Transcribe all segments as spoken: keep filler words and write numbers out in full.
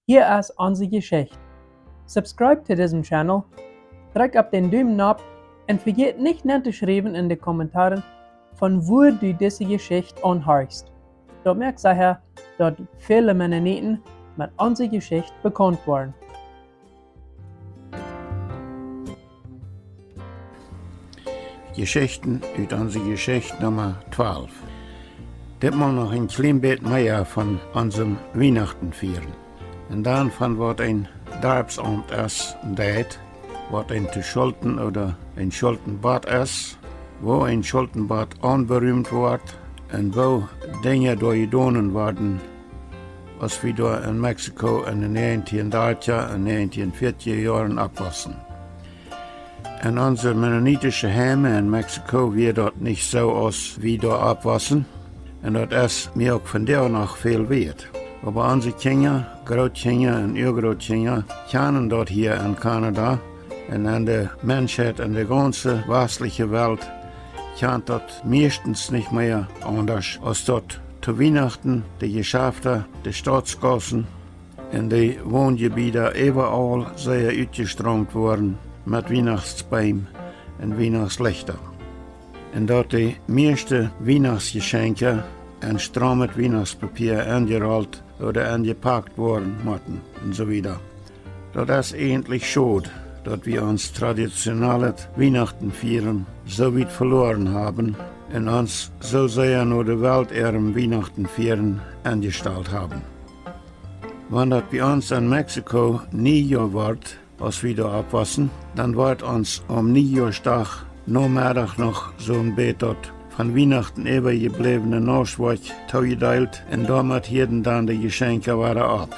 Hia es onse Jeschicht. Subscribe to disen Channel, drekj opp dän Dumen nopp un vejät nich nen to schriewen en de Kommentaren, von wua du dise Jeschicht aunhorchst. Daut moakt secha, daut väle Mennoniten met onse Jeschicht bekaunt woaren. Jeschichten ut onse Jeschicht Numma twalf. Ditmol noch een kjlien bät mea von onsem Wienachten fieren. Un dan von waut een Darpsaumt es un deit, waut een Schulten ooda een Schultenbot es, woo een Schultenbot aunberumt woat un woo Dinja doa jedonen worden, aus wie doa en Mexiko en de negentien dartja un negentien fiatja Joaren oppwossen. En onse mennonitische Heime en Mexiko wia daut nich soo aus wie doa oppwossen. Un daut es mie uk vondoag noch väl wieet. Oba onse Kjinja, Grootkjinja un Uagrootkjinja kjanen daut hia en Kanada. Un aun de Menschheit en de gaunze wastliche Welt kjant daut mieeschtens nich mea aundasch aus daut to Wienachten de Jeschafta, de Stautsgaussen un de Wonjebieda äwaaul sea utjestraumt woaren met Wienachtsbeem un Wienachtslichta. Un daut de mieeschte Wienachtsjeschenkja en straumet Wienachtspapier enjerolt ooda enjepakt woaren motten un soo wieda. Daut es eejentlich schod, daut wie ons traditionellet Wienachtenfieren soo wiet veloaren haben un ons soo sea no de Welt äarem Wienachtenfieren enjestalt haben. Wan daut bie ons en Mexiko Niejoa wort, aus wie doa oppwossen, dan wort ons aum Niejoasdach Nomeddach noch soon bät daut von Wienachten äwajebläwne Noschwoakj toojedeelt un doamet hieden dan de Jeschenkja wada opp.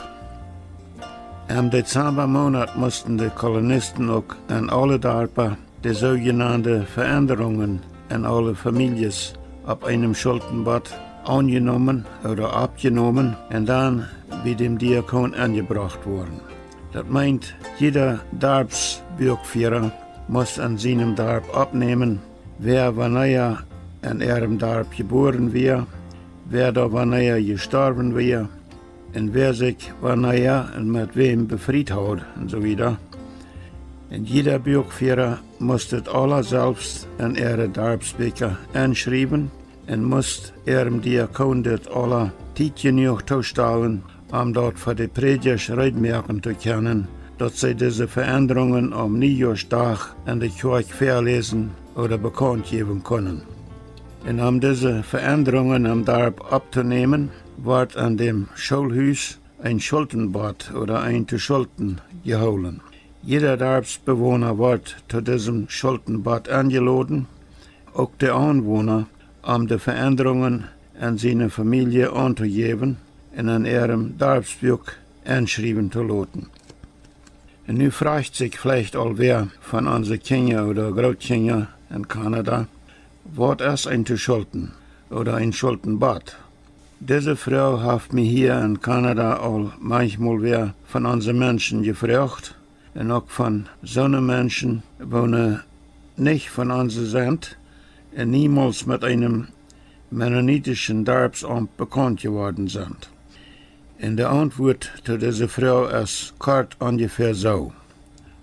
Em Dezembamonat musten de Kolonisten uk en aule Darpa de soojenande Veendrungen en aule Famieljes opp eenem Schultenbot aunjenomen ooda oppjenomen un dan bie däm Diakon enjebrocht woaren. Daut meent, jieda Darpsbuakfiera must en sienem Darp oppnämen, wäa wanea en äarem Darp jebuaren wia, wäa doa wanea jestorwen wia, un wäa sikj wanea un met wäm befriet haud un soo wieda. Un jieda Buakfiera must daut aula selfst en äare Darpsbieekja enschriewen un must äarem Diakon daut aula Tiet jenuach toostalen, om daut fa de Prädjasch reed moaken to kjennen, daut see dise Veendrungen aum Niejoasdach en de Kjoakj väaläsen ooda bekaunt jäwen kunnen. Un om dise Veendrungen em Darp opptonämen, wort en däm Schoolhus een Schultenbot ooda een to Schulten jehoolen. Jieda Darpsbewona wort to disem Schultenbot enjeloden, uk de Aunwona, om de Veendrungen en siene Famielje auntojäwen un en äarem Darpsbuak enschriewen to loten. Un nu frajcht sikj veleicht aul wäa von onse Kjinja ooda Grootkjinja en Kanada: Waut es een to Schulten ooda een Schultenbot? Dise Froag haft mie hia en Kanada aul manchmol wäa von onse Menschen jefroacht, un uk von soone Menschen, woone nich von onse sent un niemols met eenem mennonitischen Darpsaumt bekaunt jeworden sent. Un de Auntwuat to dise Froag es kort onjefäa soo: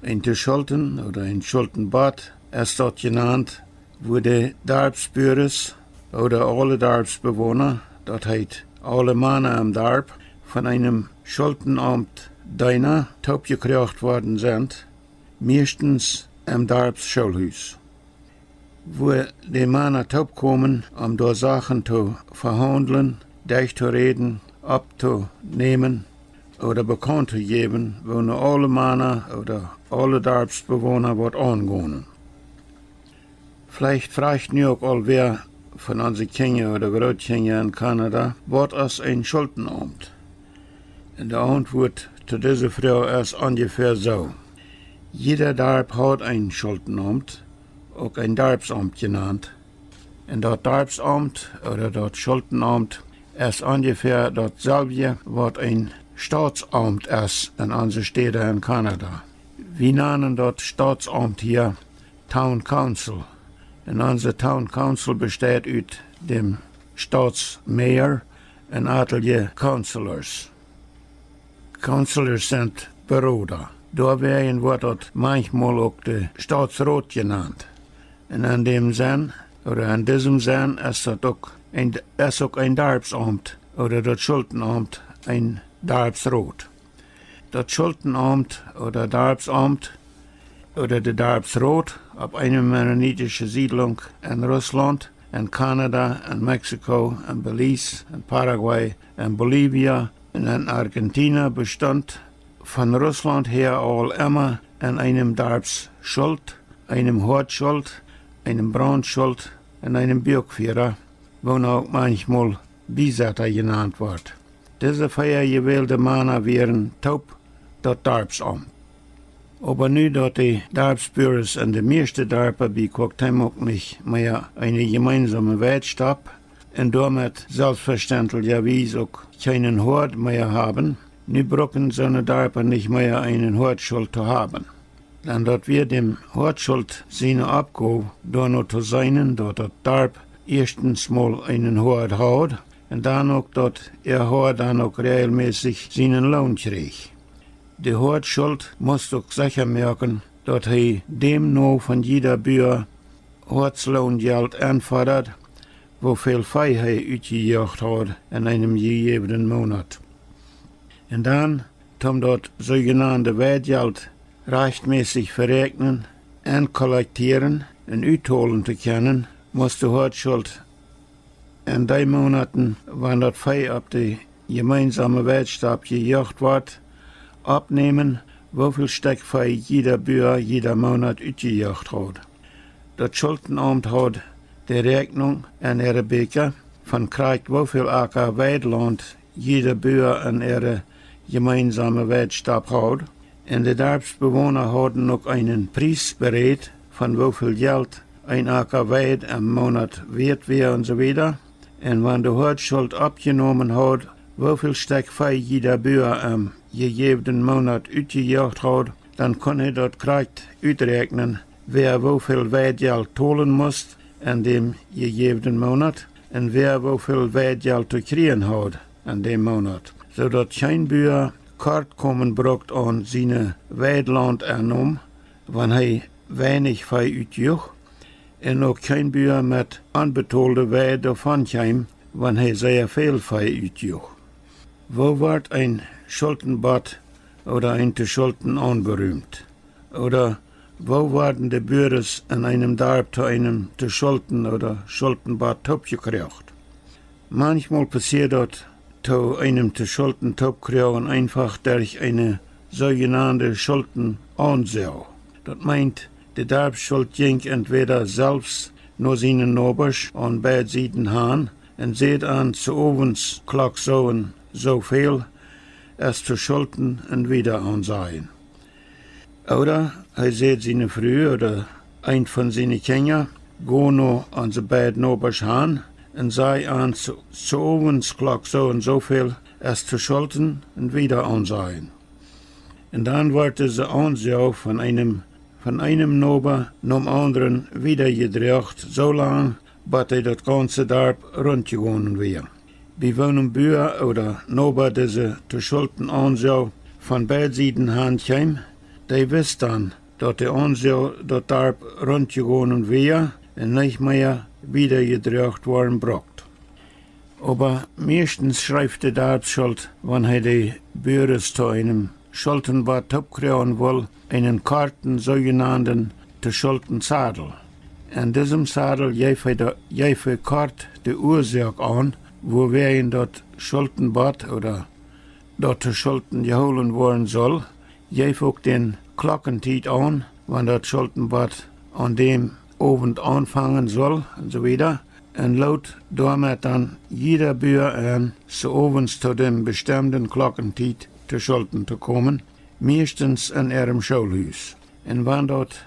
Een to Schulten ooda een Schultenbot es daut jenant, wua de Darpsbuaren ooda aule Darpsbewona, daut heet, aule Mana em Darp, von eenem Schultenaumt Deena toopjekroacht worden sent, mieeschtens em Darpsschoolhus. Wua de Mana toopkomen, om doa Sachen to vehaundlen, derchtoräden, opptonämen ooda bekaunt to jäwen, woone aule Mana ooda aule Darpsbewona waut aungonen. Veleicht frajcht nu uk aul wäa von onse Kjinja ooda Grootkjinja en Kanada: Waut es een Schultenaumt? Un de Auntwuat to dise Froag es onjefäa soo: Jieda Darp haud een Schultenaumt, uk een Darpsaumt jenant. Un daut Darpsaumt ooda daut Schultenaumt es onjefäa daut selwje, waut een Stautsaumt es en onse Städa en Kanada. Wie nanen daut Stautsaumt hia Town Council. Un onse Town Council besteit ut däm Stautsmayor un atelje Councilors. Councilors sent Beroda. Doawäajen woat daut manchmol uk de Stautsrot jenant. Un en däm Senn, ooda en disem Senn, es daut uk een, es uk een Darpsaumt ooda daut Schultenaumt een Darpsrot. Daut Schultenaumt ooda Darpsaumt ooda de Darpsrot opp eene mennonitische Siedlung en Russlaunt, en Kanada, en Mexiko, en Belize, en Paraguay, en Bolivien un en Argentina bestunt von Russlaunt häa aul emma en eenem Darpsschult, eenem Hoadschult, eenem Braundschult un eenem Buakfiera, woo uk manchmol Biesetta jenant woat. Dise vea jewälde Mana wieren toop daut Darpsaumt. Oba nu daut de Darpsbuares en de mieeschte Darpa bie Cuauhtémoc nich mea eene jemeensome Weidstap un doamet selfstvestentlijawies uk kjeenen Hoad mea haben, nu brucken soone Darpa nich mea eenen Hoadschult to haben. Dan daut wia däm Hoadschult siene Oppgow, doano to seenen, daut daut Darp ieeschtens mol eenen Hoad haud un dan uk, daut äa Hoad dan uk rejelmässich sienen Loon kjrieech. De Hoadschult must uk secha moaken, daut hee däm no von jieda Bua Hoadsloonjelt enfodad, woo väl Vee hee utjejoacht haud en eenem jejäwnen Moonat. Un dan, om daut soojenande Weidjelt rajchtmässich veräakjnen, enkollektieren un uttolen to kjennen, must de Hoadschult en dee Moonaten, wan daut Vee opp de jemeensome Weidstap jejoacht woat, oppnämen, woo väl Stekj Vee jieda Bua jieda Moonat utjejoacht haud. Daut Schultenaumt haud de Räakjnunk en äare Bieekja von krakjt woo väl Aka Weidlaunt jieda Bua en äare jemeensome Weidstap haud. Un de Darpsbewona hauden uk eenen Pries berät von woo väl Jelt een Aka Weid em Moonat wieet wia un soo wieda. Un wan de Hoadschult oppjenomen haud, woo väl Stekj Vee jieda Bua em jejäwnen Moonat utjejoacht haud, dan kunn hee daut krakjt uträakjnen, wäa woo väl Weidjelt tolen must en däm jejäwnen Moonat un wäa woo väl Weidjelt to kjrieen haud en däm Moonat, soo daut kjeen Bua kort komen brukt aun siene Weidlauntennome, wan hee weinich Vee utjoach, un uk kjeen Bua met onbetolde Weid doavon kjeem, wan hee sea väl Vee utjoach. Woo woat een Schultenbot ooda een Toschulten aunberumt? Ooda woo worden de Buares en eenem Darp to eenem Toschulten ooda Schultenbot toopjekjräajen? Manchmol passieed daut to eenem Toschulten toopkjräajen eenfach derch eene soojenande Schultenaunsäag. Daut meent, de Darpsschult jinkj entwäda selfst no siene Nobasch aun beid Sieden han un säd an, soo owens Klock soo un soo väl es Toschulten un wieda aunsajen. Ooda hee säd siene Fru ooda eent von siene Kjinja: Go no onse beid Nobasch han un saj an, soo owens Klock soo un soo väl es Toschulten un wieda aunsajen. Un dan woat dise Aunsäag von eenem, von eenem Noba nom aundren wieda jedroagen, soo lang, bot hee daut gaunze Darp runt jegonen wia. Bie woonem Bua ooda Noba dise Toschulten Aunsäag von beid Sieden han kjeem, dee wist dan, daut de Aunsäag daut Darp runt jegonen wia un nich mea wieda jedroagen woaren brukt. Oba mieeschtens schreef de Darpsschult, wan hee de Buares to eenem Schultenbot toopkjräajen wull, eenen korten, soojenanden Toschulten Sadel. En disem Sadel jeef hee de, jeef hee kort de Uasoak aun, wuawäajen daut Schultenbot ooda daut Toschulten jehoolen woaren sull, jeef uk dän Klockentiet aun, wan daut Schultenbot aun däm Owent aunfangen sull un soo wieda, un lood doamet dan jieda Bua en, soo owens to däm bestemden Klockentiet Toschulten to komen, mieeschtens en äarem Schoolhus. Un wan daut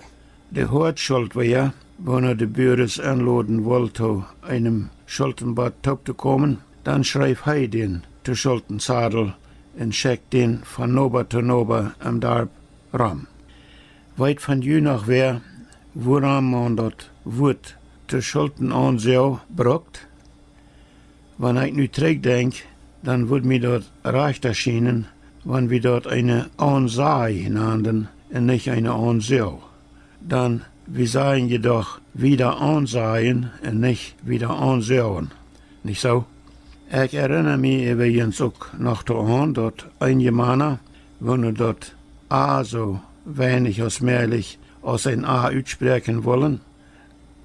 de Hoadschult wia, woona de Buares enloden wull to eenem Schultenbot toop to komen, dan schreef hee dän Toschulten Sadel un schekjt dän von Noba to Noba em Darp rom. Weet von ju noch wäa, wuarom maun daut Wuat Toschulten Aunsäag brukt? Wan ekj nu trigjdenkj, dan wudd mie daut rajchta schienen, wan wie daut eene Aunsaag nanden un nich eene Aunsoag. Dan, wie sajen je doch wieda aunsajen un nich wieda aunsoagen. Nich soo? Ekj erinna mie äwajens uk noch doaraun, daut eenje Mana, woone daut A soo weinich aus mäajlich aus een A utspräakjen wullen,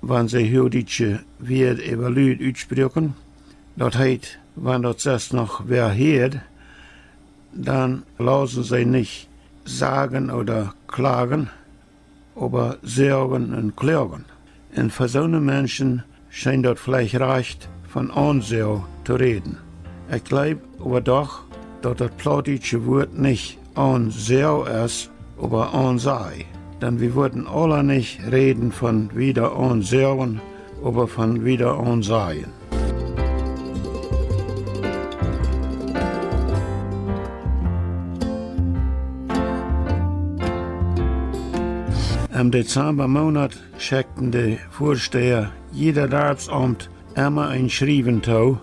wan see huagdietsche Wieed äwalud utspruaken, daut heet, wan daut sest noch wäa hieed, dan lausen see nich sagen ooda klagen, oba soagen un kloagen. Un fa soone Menschen scheen daut veleicht rajcht, von Aunsoag to räden. Ekj jleew oba doch, daut daut plautdietsche Wuat nich Aunsoag es, oba Aunsaag. Dan wie wudden aula nich räden von wieda aunsoagen, oba von wieda aunsajen. Em Dezembamoonat schekjten de Väastäa jieda Darpsaumt emma een Schriewen too,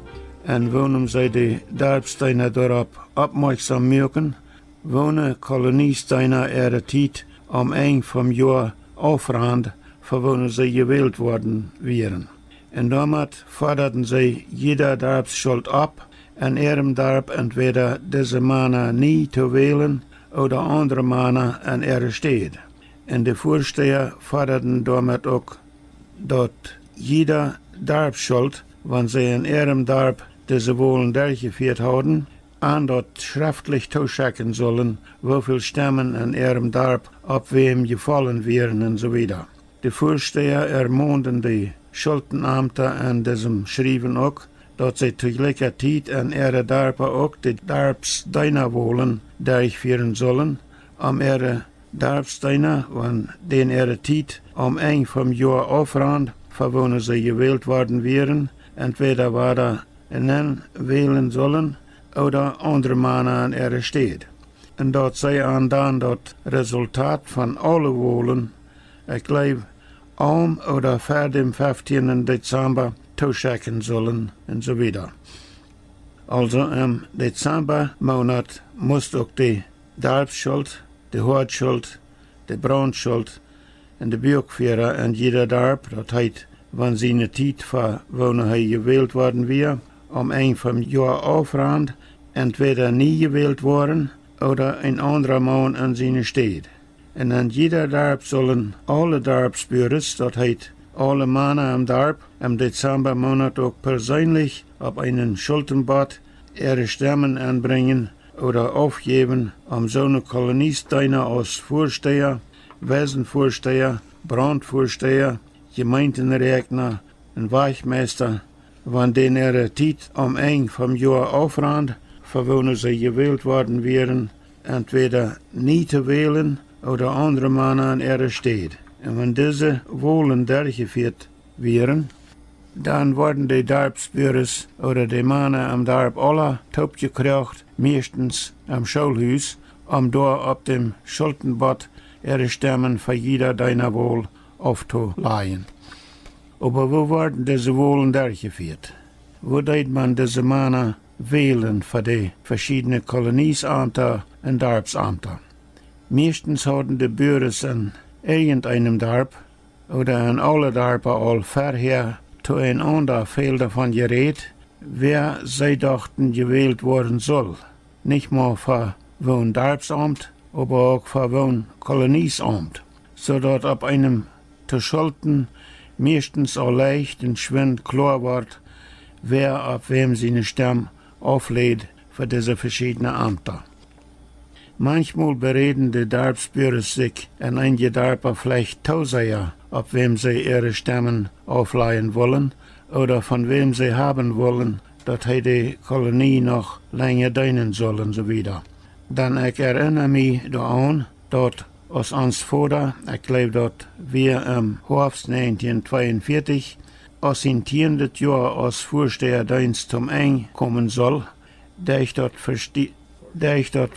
en woonem see de Darpsdeena doaropp oppmoakjsom muaken, woone Koloniesdeena äare Tiet aum Enj vom Joa aufrand, fa woone see jewält worden wieren. Un doamet fodaden see jieda Darpsschult opp, en äarem Darp entwäda dise Mana nie to wälen ooda aundre Mana en äare Städ. Un de Väastäa fodaden doamet uk, daut jieda Darpsschult, wan see en äarem Darp dise Wolen derchjefieet hauden, an daut schreftlich tooschekjen sullen, woo väl Stemmen en äarem Darp opp wäm jefollen wieren un soo wieda. De Väastäa ermonden de Schultenamta en disem Schriewen uk, daut see to jlikja Tiet en äare Darpa uk de Darpsdeenawolen derchfieren sullen, om äare Darpsdeena, wan dän äare Tiet aum Enj vom Joa aufrand, fa woone see jewält worden wieren, entwäda wada nenwälen sullen ooda aundre Mana en äare Städ. Un daut see an dan daut Resultat von aule Wolen, ekj jleew, aum ooda ver däm feftienden Dezemba tooschekjen sullen un soo wieda. Aulsoo em Dezembamoonat must uk de Darpsschult, de Hoadschult, de Brauntschult un de Buakfiera en jieda Darp, daut heet, wan siene Tiet, fa woone hee jewält worden wia, aum Enj vom Joa aufrand, entwäda nie jewält woaren ooda een aundra Maun en siene Städ. Un en jieda Darp sullen aule Darpsbuares, daut heet, aule Mana em Darp, em Dezembamoonat uk perseenlich opp eenen Schultenbot äare Stemmen enbrinjen ooda aufjäwen, om soone Koloniesdeena aus Väastäa, Weisenväastäa, Brauntväastäa, Jemeentenräakjna un Wajchmeista, wan dän äare Tiet aum Enj vom Joa aufrand, fa woone see jewält worden wieren, entwäda nie to wälen ooda aundre Mana en äare Städ. Un wan dise Wolen derchjefieet wieren, dan worden de Darpsbuares ooda de Mana em Darp aula toopjekroacht, mieeschtens em Schoolhus, om doa opp däm Schultenbot äare Stemmen fa jieda Deenawol auftolajen. Oba woo worden dise Wolen derchjefieet? Woo deed man dise Mana wälen fa de veschiedne Koloniesamta un Darpsamta? Mieeschtens hauden de Buares en irjenteenem Darp ooda en aule Darpa aul verhäa to eenaunda väl doavon jerät, wäa see dochten jewält woaren sull, nich mau fa woon Darpsaumt, oba uk fa woon Koloniesaumt, soo daut opp eenem to Schulten mieeschtens aul leicht un schwind kloa wort, wäa opp wäm siene Stemm aufläd fa dise veschiedne Amta. Manchmol beräden de Darpsbuares sikj en eenje Darpa veleicht too sea, opp wäm see äare Stemmen auflajen wullen, ooda von wäm see haben wullen, daut hee de Kolonie noch lenja deenen sull un soo wieda. Dan ekj erinna mie doaraun, daut aus ons Voda, ekj jleew daut wia em Hoafst näajentieen tweeunvieetich, aus sien tieendet Joa aus Väastäadeenst toom Enj komen sull, derch daut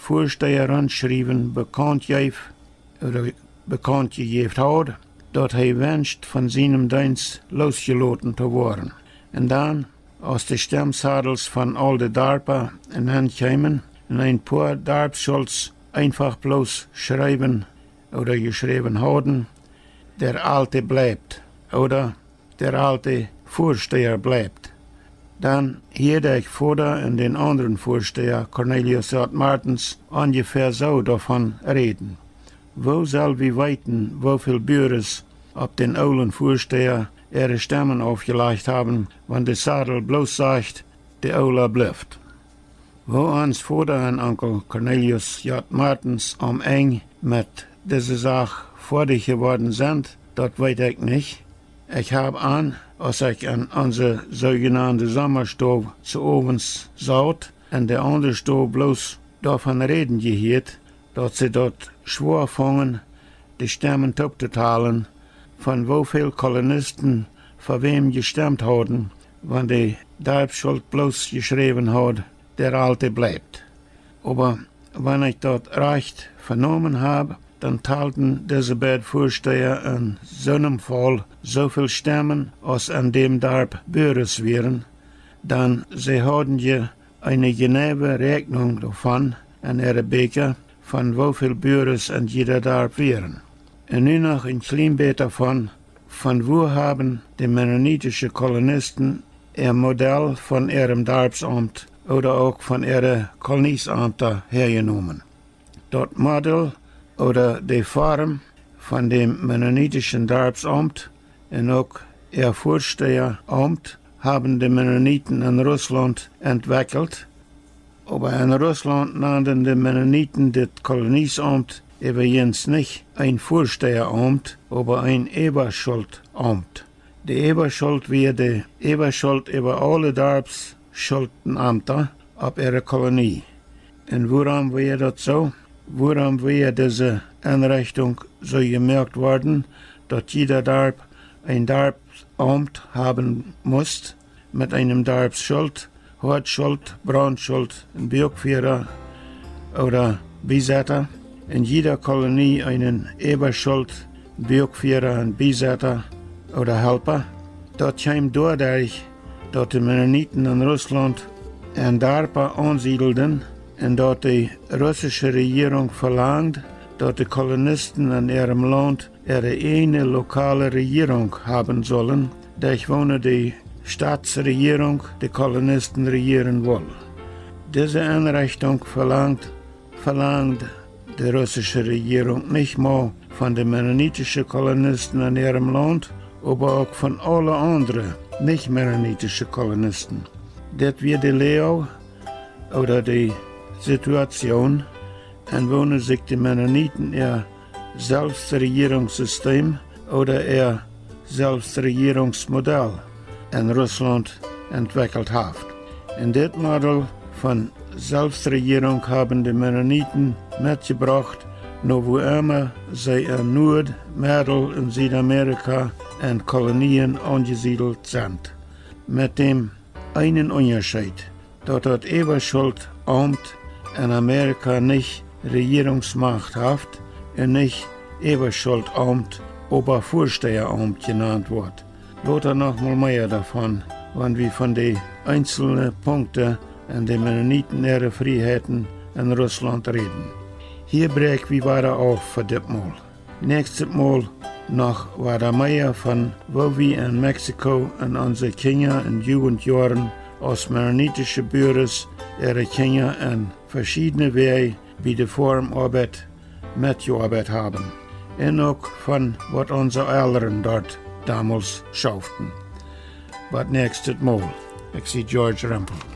Väastäarunschriewen bekaunt jeef, ooda bekaunt jejäft haud, daut hee wenscht von sienem Deenst loosjeloten to woaren. Un dan, aus de Stemmsadels von aul de Darpa nenkjeemen, en een poa Darpsschults eenfach bloos schriewen ooda jeschräwen hauden: Der Alte bleibt, ooda: Der alte Vorsteher bleibt. Dan hieed ekj Voda un dän aundren Vorsteher, Cornelius J. Martens, onjefäa soo doavon räden: Woo sell wie weeten, woo väl Buares opp dän oolen Vorsteher äare Stemen aufjelajcht haben, wan de Sadel bloos sajcht: De Oola blift? Woo ons Voda un Onkel Cornelius J. Martens aum Enj met dise Sach foadich jeworden sent, daut weet ekj nich. Ekj hab an, aus ekj en onse soojenande Sommastow sowents saut un de aundre Stow, bloos doavon räden jehieet, daut see daut schwoa fungen, de Stemen toop to talen, von woo väl Kolonisten fa wäm jestemt hauden, wan de Darpsschult bloos jeschräwen haud: Der Alte bleibt. Oba wan ekj daut rajcht venomen hab, dan talden dise beid Vorsteher en soonem Faul soo väl Stemen aus en däm Darp Buares wieren, dan see hauden je eene jeneiwe Räakjnunk doavon en äare Bieekja, von woo väl Buares en jieda Darp wieren. Un nu noch een kjlien bät doavon: Von wua haben de mennonitische Kolonisten äa Modell von äarem Darpsaumt ooda uk von äare Koloniesamta häajenomen? Daut Modell ooda de Form von däm mennonitischen Darpsaumt un uk äa Vorsteheraumt haben de Mennoniten en Russlaunt entwekjelt. Oba en Russlaunt nanden de Mennoniten dit Kolonieaumt äwajens nich een Vorsteheraumt, oba een Äwaschultaumt. De Äwaschult wia de Äwaschult äwa aule Darpsschultenamta opp äare Kolonie. Un wuarom wia daut soo? Wuarom wia dise Enrechtunk soo jemoakt worden, daut jieda Darp een Darpsaumt haben must met eenem Darpsschult, Hoadschult, Braundschult, een Buakfiera ooda Bieseta, en jieda Kolonie eenen Äwaschult, Buakfiera, een Bieseta ooda Halpa? Daut kjeem doaderch, daut de Mennoniten en Russlaunt en Darpa aunsiedelden un daut de russische Rejierunk velangd, daut de Kolonisten en äarem Launt äare ieejne lokale Rejierunk haben sullen, derch woone de Stautsrejierunk de Kolonisten rejieren wull. Dise Enrechtunk velangd, velangd de russische Rejierunk nich mau von de mennonitische Kolonisten en äarem Launt, oba uk von aule aundre nich-mennonitische Kolonisten. Dit wia de Loag ooda de Situation, en woone sikj de Mennoniten äa Selfstrejierungssistem ooda äa Selfstrejierungsmodell en Russlaunt entwekjelt haft. Un dit Modell von Selfstrejierunk haben de Mennoniten metjebrocht, no wuaemma see en Nuad-, Meddel- un Südamerika en Kolonien aunjesiedelt sent. Met däm eenen Unjascheet, daut daut Äwaschultaumt en Amerika nich Rejierungsmacht haft un nich Äwaschultaumt, oba Vorsteheraumt jenant woat. Lota noch mol mea doavon, wan wie von de eenzelne Punkten en de Mennoniten äare Frieheiten en Russlaunt räden. Hia bräakj wie wada auf fa dit Mol. Näakjstet Mol noch wada mea von woo wie en Mexiko en onse Kjinja- un Jugendjoaren aus mennonitische Buares äare Kjinja en veschiedne Wäaj bie de Foarmoabeit metjeoabeit haben. Un uk von waut onse Elren doa domols schauften. Bat näakjstet Mol. Ekj sie George Rempel.